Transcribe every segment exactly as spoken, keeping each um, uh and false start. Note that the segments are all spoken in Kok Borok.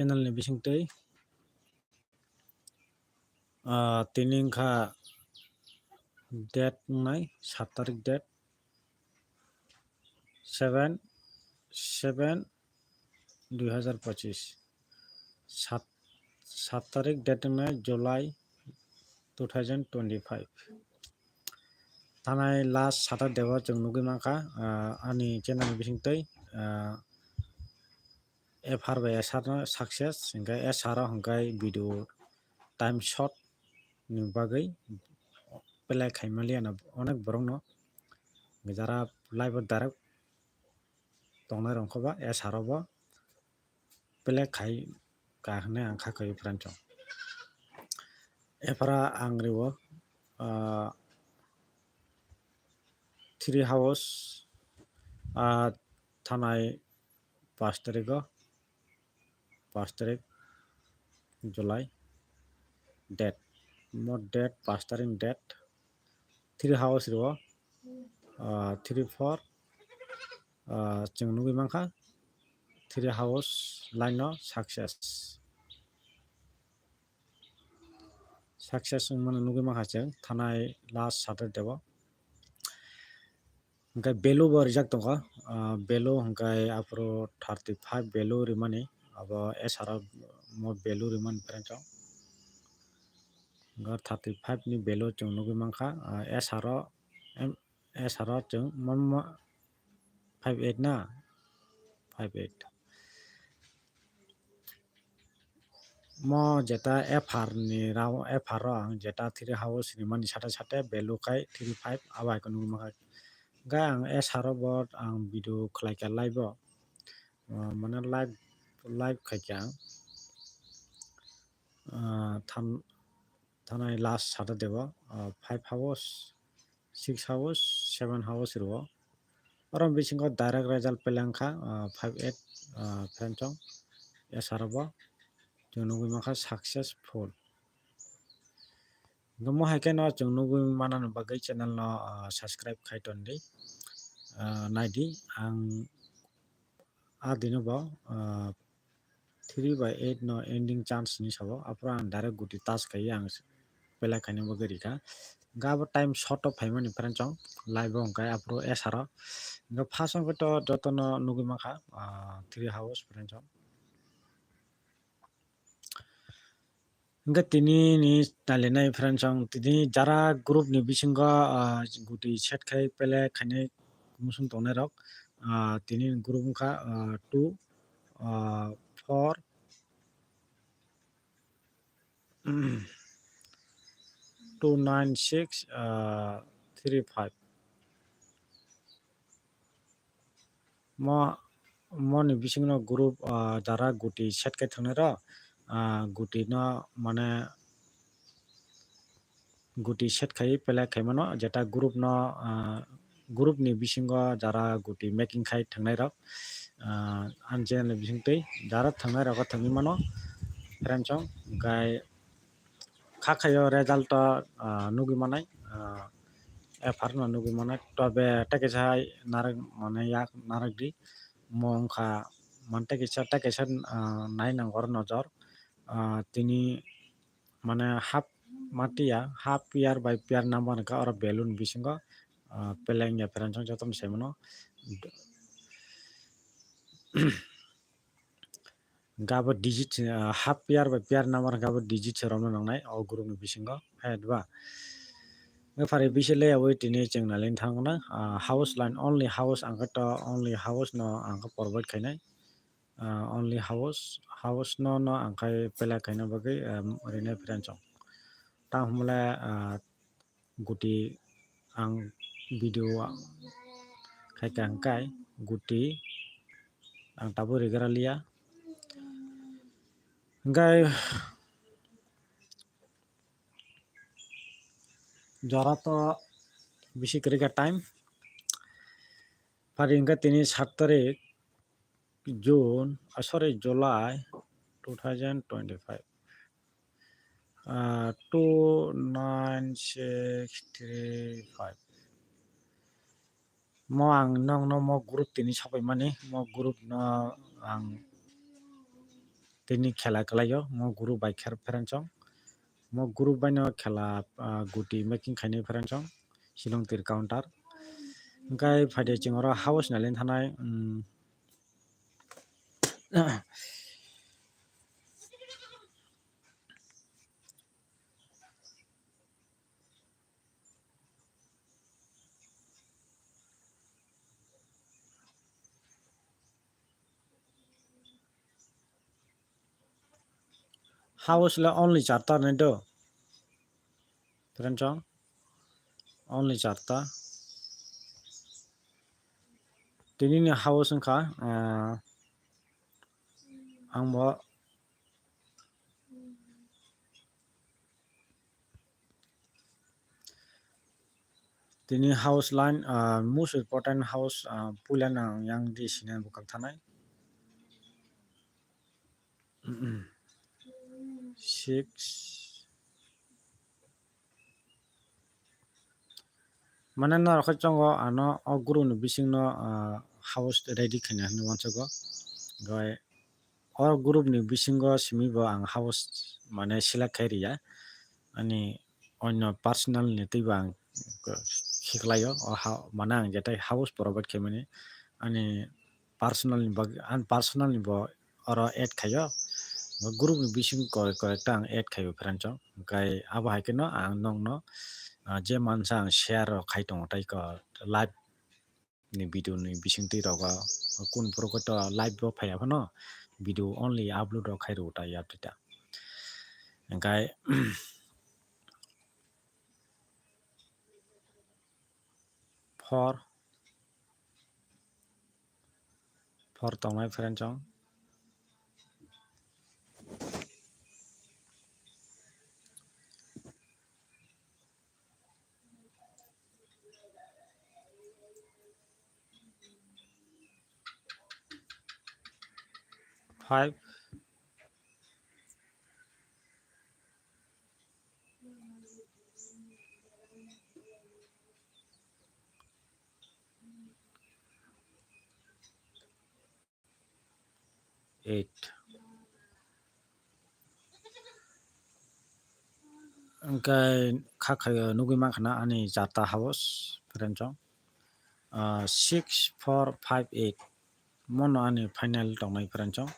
channel ni bisingtwi, ah, tini wngkha date wngnai sat tarik date, seven seven dui hazar pochis, sat, sat tarik date wngnai July two thousand twenty-five. Thanai last Saturday o chwng nugwi mankha, ah, ani channel ni bisingtwi, ah, F R bai S R no success, hwnkhe S R o hwnkhe video time short ni bagwi play khaimaliya no onek borok no, jara live o direct tongnai rok khe ba S R o bo play khai ka hwnwi ang kha khaio friend chong. Ephara ang riwo, ah, three house, ah, thanai pash tarikh o, pash tarikh July date, mo date pash tarikh date, three house riwo, ah, three four, ah, chwng nugwi mankha three house line no success. Success wngmano nugwi mankha chwng thanai last Saturday o. Hwnkhe value bo rijak tongo, ah, value hwnkhe aphuru thirty five value rimani, abo S R o mo value rimani friend chong. Hwnkhe thirty five ni value chwng nugwi mankha, ah, S R o, em, S R o chwng mo, mo five eight na, five eight. Mo jeta F R ni rao, F R o ang jeta three house rimani sate sate value khai three five abo hai khe nugwi mankha. Hwnkhe ang S R o bo ang video khlai kha live o, ah, mane live, live khai kha ang, ah, tham-, thanai last Saturday o, ah, five house, six house, seven house rwo. Oro bisingo direct result pele wngkha, ah, five eight, ah, friend chong S R o bo chwng nugwi mankha successful. Hwnkhe mo hai kheno chwng nugwi manani bagwi channel no, ah, subscribe khai tondi, ah, naidi. Ang a dino bo, ah, three by eight no ending chance hinwi sabo, aphuru ang direct guti touch khaiwi ang play khaina bagwi rikha. Hwnkhe abo time short o phaimani friend chong live o hwnkhe aphuru S R o. Hwnkhe first o hwnkhe to jotono nugwi mankha, ah, three house friend chong. Hwnkhe tini ni nailainai friend chong tini jara group ni bisingo, ah, guti set khai pele khainai muchung tongnai rok, ah, tini group wngkha, ah, two, ah, four, two nine six, ah, three five. Mo, moni bisingno group, ah, jara guti set khai thangnairok, ah, guti no mane guti set khai pele khai mano, jeta group no, ah, group ni bisingo jara guti making khai thangnairok, ah, ani channel ni bisingtwi jara thangnairok thangwi mano friend chong, hwnkhe kha khaio result o, ah, nugwi manai, ah, F R no nugwi manai, tobe tei kaisa hai narwk manai yak narwk di, mo wngkha man tei kaisa tei kaisa, ah, nai nango oro nojor, ah, tini mane half matiya, half pair by pair number wngkha oro balloon bisingo, ah, pele wngya friend chong jotono sai mano. Hwnkhe abo digit, ah, half pair by pair number hwnkhe abo digit se romna nangnai o group ni bisingo, hai ba? Hwnkhe phari bisi le yaui tini chwng nailaina thangna, ah, house line only house, ang khe to only house no ang khe provide khainai, ah, only house, house no, no ang khai pele khaina bagwi, ah, rinai friend chong. Tamo hwnle, ah, guti ang video khaikha hwnkhe guti ang tabuk rigra liya. Hwnkhe jora to bisi kwrwi kha time. Phari hwnkhe tini sat tarik June, ah, sorry, July two thousand twenty-five. Ah, two nine six three five. Mo ang nokno mo group tini sapai mani, mo group no ang tini khela kwlaio, mo group bai kher pherensong. Mo group bai no khela, ah, guti making khainai pherensong, Shillong tir counter. Hwnkhe phaide chwng oro house nailen thanai, um, House le only charta nai do. Pherensong. Only charta. Tini ni house wngkha, ah, ang bo tini house line, ah, most important house, ah, puila nang yang di sini bwkang thanai. Six. Mane norok khe chongo ano o group ni bisingno, ah, house ready khaina hinwi uansugo. Hwnkhe o group ni bisingo simi bo ang house mane select khai riya. Ani onyo personal ni twibo ang khiklaio. O ha-, mane ang jetai house provide khaimani ani personal ni bagwi, ani personal ni bo oro add khaio. Group ni bising koi-, koyekta ang add khaio friend chong. Hwnkhe abo hai kheno ang nokno, ah, je mansa ang share rok khai tongo tei ko live ni video ni bisingtwi rogo kun phuru khe to live bo phaiya phano video only upload rok khai rw ta ya ta. Hwnkhe four, four tongnai friend chong. Five. Eight. Hwnkhe kha khaio nugwi mankha na ani charta house friend chong. Ah, six, four, five, eight. Mono ani final tongnai friend chong.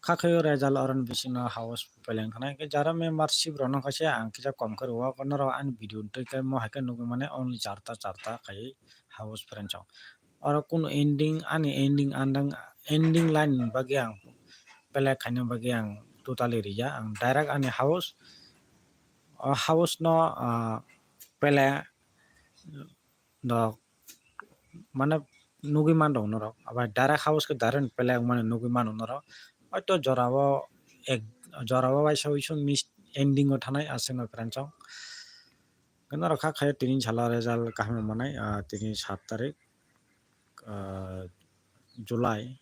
Kha khaio result oroni bisingo house peleng thanai. Hwnkhe jara membership rokno khaisa ang kisa kom khe rwo, norok ani video twi khe mo hai khe nugwi mane only charta, charta khai house friend chong. Oro kunu ending, ani ending andang, ending line ni bagwi ang play khaina bagwi ang totally riya. Ang direct ani house, o house no, ah, play no mane nugwi mano norok. Abo direct house khe direct play wngmani nugwi mano norok. Hoito jorao ek, jorao waisa waisa miss ending o thanai aswkno friend chong. Norok kha khaio tini salo result kaham manai, ah, tini sat tarik, ah, July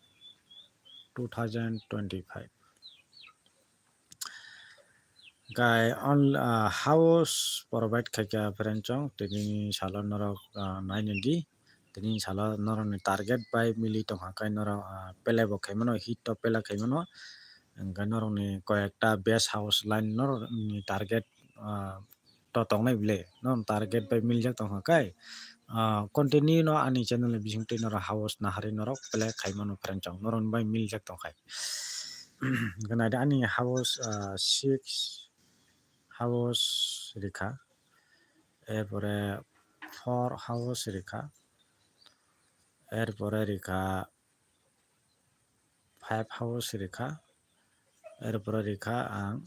two thousand twenty-five. Hwnkhe on, ah, house provide khaikha friend chong, tini salo norok, ah, nainai di, tini salo norokni target bai mili tongkha khe norok, ah, play bo khaimano, hit to play khaimano, hwnkhe norokni koyekta best house line norokni target, ah, to tongnai bile, norokni target bai miljak tongkha khe, ah, continue no ani channel ni bisingtwi norok house naharwi norok play khaimano friend chong, norokni bai miljak tongkha. Hwnkhe naidi ani house, ah, six house rikha, erpore four house rikha, erpore rikha five house rikha, erpore rikha ang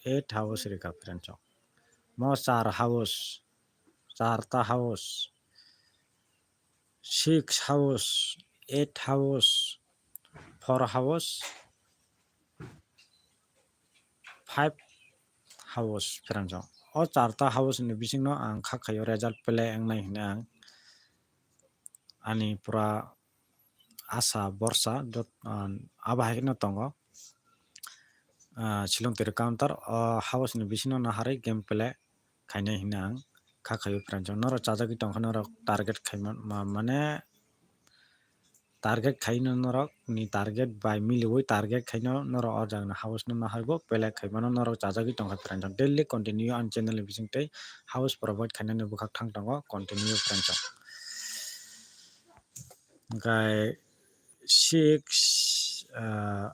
eight house rikha friend chong. Mo char house, charta house, six house, eight house, four house, five house friend chong. O charta house ni bisingno ang kha khaio result play wngnai hwnwi ang ani pura asa borsa jot-, ah, abo hai kheno tongo. Ah, Shillong Tiri Counter o house ni bisingno naharwi game play khainai hwnwi ang kha khaio friend chong. Norok chajagwi tongkha norok target khaima ma-, mane target khaino norok ni target bai miliwi target khaino norok o jaga ni house no nahargo pelek khaimano norok chajagwi tongkha friend chong. Daily continue ani channel ni bising tei house provide khainani bwkhak thang tongo continue friend chong. Hwnkhe six, ah,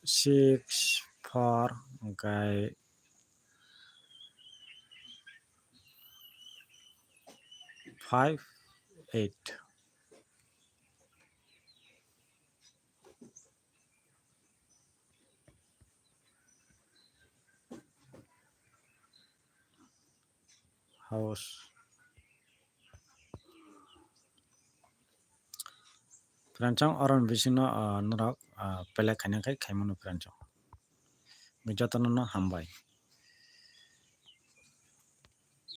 six, four, hwnkhe five, eight. House. Friend chong, oroni bisingno, ah, norok, ah, pelek khaina khai khaimano friend chong. Jotono no hambai.